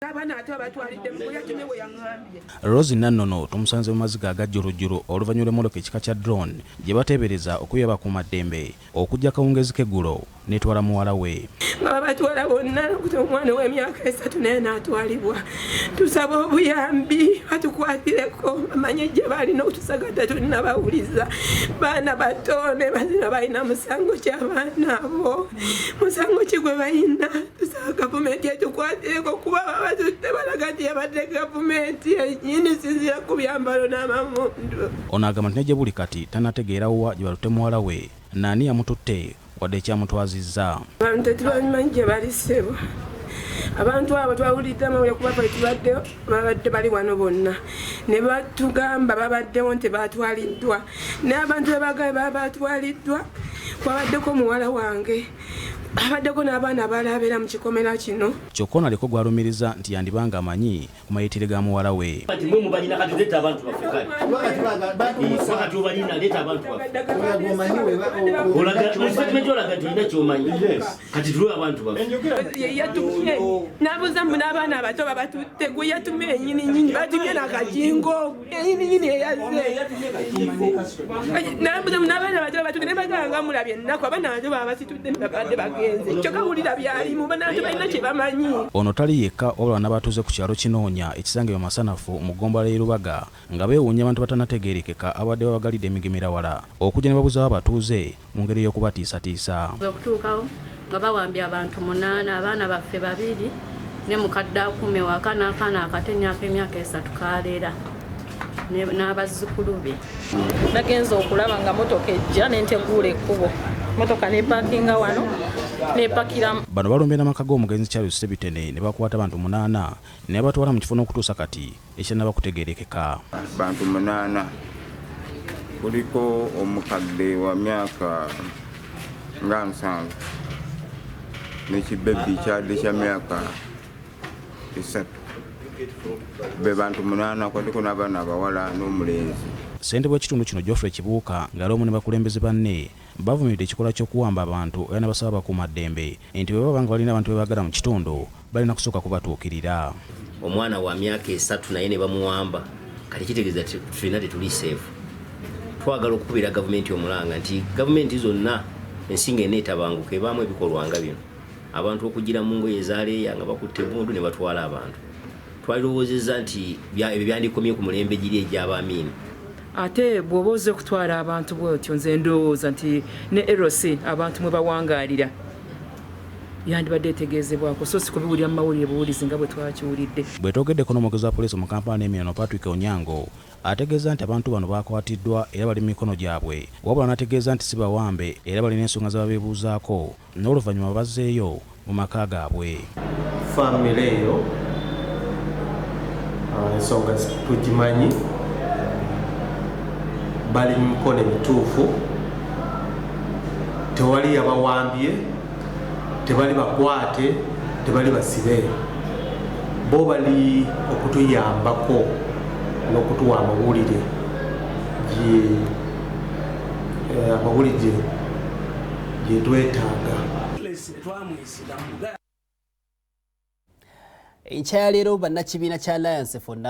Abaana ate babatwalidde mu yatumye bwe yaŋŋambye. Rose Nannono tumusanze mu maziga agajjulujjulu oluvannyuma lw'emmotoka ekika kya drone gye bateebereza okuba abakuumaddembe okujja akawungeezi k'eggulo n'etwala muwala we. Nga babatwala bonna, nokuti omwana ow'emyaka 3 naye n'atwalibwa. Tusaba obuyambi, batukwatireko, bamanye gye balina okutusagata. Tulinabawuliza baana bato ne bazina. Balina musango ki abaana abo? Musango ki gwe balina? Tusaba gavumenti etukwatireko, kuba babatutte balaga nti yabadde gavumenti yenyini, sinzira ku byambalo n'amamundu. Ono agamba nti ne gye buli kati tannategeera wa gye batutte muwala we, naani yamututte, wadde ekyamutwazizza. Abantu tetubamanyi gye bali, ssebo. Abantu abo twawulidde amawulire, kuba fe tubadde babadde bali wano bonna ne batugamba babaddewo nti batwaliddwa, naye abantu bebagabe baba batwaliddwa. Kwabaddeko muwala wange, abaddeko n'abaana abalala abeera mu kikomera kino. Kyokka ono aliko gw'alumiriza nti yandibanga amanyi ku mayitire ga muwala we. Kati mwe mubalina, kati leeta abantu baffe. Kale kati obalina, leeta abantu baffe. Olaga mu statement, olaga nti olina kyomanyi. Kati tuliwo abantu baffe. Yatumye nabuuza mbu n'abaana abato babatutte. Gwe yatumye enyini nyini, batumye nakajingo enyini nyini eyazze nabuuza mbu n'abaana abato babatutte. Ne bagamba nga mulabye ennaku, abaana abato baba basitudde ne babadde bagenze. Kyokka wulira byalimu, banabantu balina kye bamanyi. Ono tali yekka, wabula n'abatuuze ku kyalo Kinoonya ekisangibwa Masanafu mu ggombolola y'e Lubaga nga beewuunya abantu batannategeerekeka abadde babagalidde emigemerawala okujja ne babuzaawo abatuuze mu ngeri y'okubatiisatiisa. Okutuukawo nga bawambye abantu munaana, abaana baffe babiri ne mukadde akuume waka n'akaana akato ak'emyaka 3 kaleera n'abazzukulu be. Nagenza okulaba nga motoka ejja, nenteguula ekkubo, motoka nepakinga wano, nepakira. Bano balumbye n'amaka g'omugenzi Charles Sebitene ne bakwata abantu munaana ne babatwala mu kifo n'okutuusa kati ekyannaba kutegeerekeka. Bantu munaana, kuliko omukadde wa myaka nga 70 n'ekibebi kyadde kya myaka 3. Be bantu munaana, kwaliko n'abaana abawala n'omulenzi. Ssentebe w'ekitundu kino Geoffrey Kibuuka ng'ali omu ne bakulembeze banne bavumiridde ekikolwa ky'okuwamba abantu, era ne basaba bakuumaddembe nti bwe baba nga balina abantu be baagala mu kitundu, balina kusooka kubatuukirira. Omwana wa myaka 3 naye ne bamuwamba. Kati kitegeeza ffenna tetuli safe. Twagala okukubira gavumenti omulanga nti gavumenti zonna ensinga eneetabanguka ebaamu ebikolwa nga bino, abantu okugira mu ngoye ezaleeya nga bakutte emundu ne batwala abantu. Twalirowoozezza nti ebyo byandikomye ku mulembe giri egy'Abamiini. Ate bw'oba ozze okutwala abantu bwotyo, nze ndowooza nti ne LC abantu mwe bawangaalira yandibadde etegeezebwako, so si kubiwulira mu mawulire buwulizi nga bwe twakiwulidde. Bwe twogeddeko n'omwogezi wa poliisi mu Kampala n'emirano Patrick Onyango, ategeeza nti abantu bano bakwatiddwa era bali mu mikono gyabwe, wabula n'ategeeza nti si bawambe era balina ensonga ze babeebuuzaako n'oluvannyuma bazzeeyo mu maka gaabwe. Famire eyo, ensonga tugimanyi, bali mu mikono emituufu. Tewali yabawambye, tebali bakwate, tebali basibe. Bo bali okutuyambako n'okutuwa amawulire amawulire gye twetaaga. Enkya ya leero, bannakibiina kya Alliance for